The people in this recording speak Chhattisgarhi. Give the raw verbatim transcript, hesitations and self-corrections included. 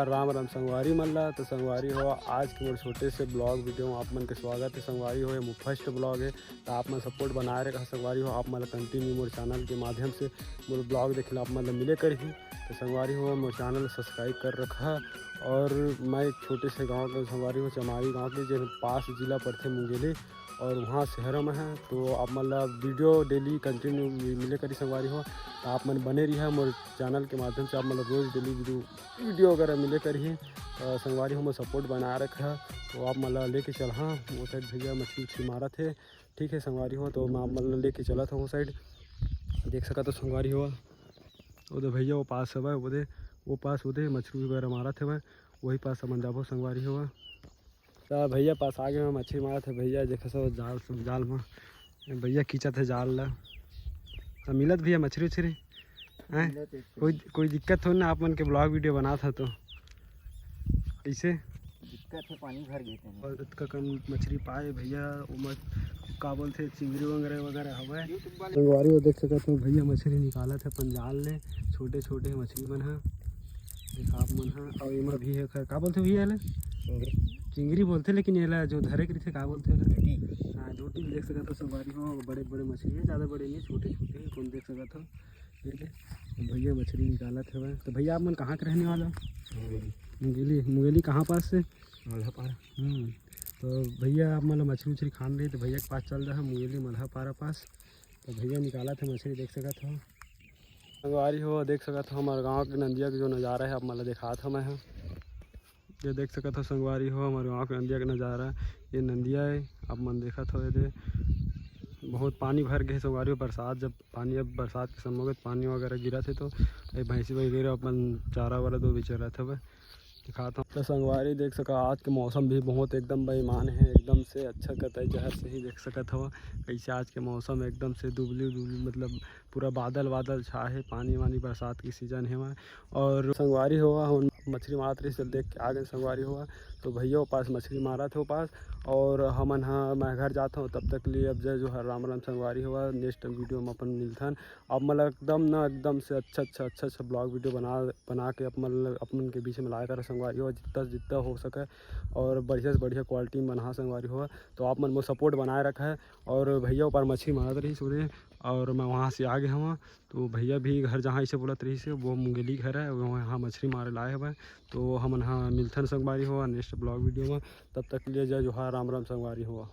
राम राम संगवारी मन ला। तो संगवारी हो, आज के मोर छोटे से ब्लॉग वीडियो में आप मन के स्वागत है। संगवारी हो, ये मोर फर्स्ट ब्लॉग है, तो आप मन सपोर्ट बनाए रखा संगवारी हो। आप मन ला कंटिन्यू मोर चैनल के माध्यम से मोर ब्लॉग देखे ला आप मन ला मिले करही। तो संगवारी हो, मोर चैनल सब्सक्राइब कर रखा। और मैं एक छोटे से गांव के संगवारी हो, चमारी गांव के, जो पास जिला पड़थे मुंगेली, और वहाँ शहर में है। तो आप मन ला वीडियो डेली कंटिन्यू मिले करी संगवारी हो। तो आप मन बने रहिए मोर चैनल के माध्यम से, आप मन ला रोज डेली वीडियो वीडियो वगैरह मिले करही। अ, संगवारी हो, मोर सपोर्ट बनाए रखा। तो आप मन ला लेके चलहा, वो साइड भैया मछली उछली मारत है। ठीक है संगवारी हो, तो मैं आप मन ला लेके चलत हूँ वो साइड। देख सकत हो संगवारी हो, वो दे भैया वो पास हवय, वो दे, वो पास वो दे मछली वगैरह मारत हवय, वही पास हमन जाबो संगवारी हो। त भैया पास आगे मैं मछली मारत है, भैया देख सब जाल, सब जाल में भैया खींचत है जाल ला। त मिलत भैया मछली उछली हैं? मिलत है। कोई, कोई दिक्कत हो ना, आप मन के ब्लॉग वीडियो बनात है तो कैसे? दिक्कत है, पानी भर गए थे। और अतका कन मछली पाए भैया, ओमा का बोलथे, चिंगरी वंगरे वगैरह हवय। YouTube वाले संगवारी हो देख सकत हो भैया मछली निकालत है अपन जाल ले, छोटे छोटे मछली मन ह, देख आप मन ह। और एमा भी है का बोलथे भैया एला? चिंगरी। चिंगरी बोलथे, लेकिन एला जो धरे के रहिथे का बोलथे एला? जोटी। हाँ, जोटी देख सकत हो संगवारी हो, बड़े बड़े मछली है, ज़्यादा बड़े नहीं, छोटे छोटे हैं, कौन देख सकत हो। ठीक है, तो भैया मछली निकालत हवय। तो भैया आप मन कहाँ के रहने वाला हो? मुंगेली। मुंगेली, मुंगेली कहाँ पास से? मल्हापारा। हम्म, तो भैया आप मन ला मछली उछली खान रही तो भैया के पास चल रहा मुंगेली मल्हापारा पास। तो भैया निकालत है मछली, देख सकत हो संगवारी हो, देख सकत हो हमारे गांव के नंदिया के जो नज़ारा है आप मन ला दिखात हूँ मैं ह। ये देख सकत हो संगवारी हो, हमारे गांव के नंदिया के नज़ारा, ये नंदिया है आप मन देखत हो। ये दे बहुत पानी भर गए संगवारी हो, बरसात, जब पानी, अब बरसात के समय होगे तो पानी वगैरह गिरत है तो ये भैंसी वगैरह अपन चारा वाला दो भी चरत हवे। दिखात हूँ। तो संगवारी देख सका, आज के मौसम भी बहुत एकदम बेईमान है, एकदम से अच्छा कतई जहर से ही देख सकत हव। कैसे आज के मौसम एकदम से दुबली दुबली, मतलब पूरा बादल बादल छा है, पानी वानी बरसात के सीजन है वहाँ। और संगवारी हो, हम मछली मारत रही से देख के आ गए संगवारी हो। तो भैया वो पास मछली मारत है वो पास, और हमन ह मैं घर जात हूँ। तब तक लिए अब जय जोहार, राम राम संगवारी हो। नेक्स्ट वीडियो में अपन मिलथन। आप मन ला एकदम ना, एकदम से अच्छा अच्छा अच्छा अच्छा ब्लॉग वीडियो बना बना के अपन, अपन के बीच में लाया करा संगवारी हो, जितना जितना हो सके और बढ़िया से बढ़िया क्वालिटी में बना संगवारी हो। तो आप मन मोर सपोर्ट बनाए रखा है। और भैया ऊपर मछली मारत रही सुबह और मैं वहाँ से आ गया हूँ। तो भैया भी घर जहाँ इसे बोलत रही से वो मुंगेली घर है, वो यहाँ मछली मारे लाए हवे। तो हमन हा मिलथन संगवारी हो नेक्स्ट ब्लॉग वीडियो में। तब तक के लिए जय जोहार, राम राम संगवारी हो।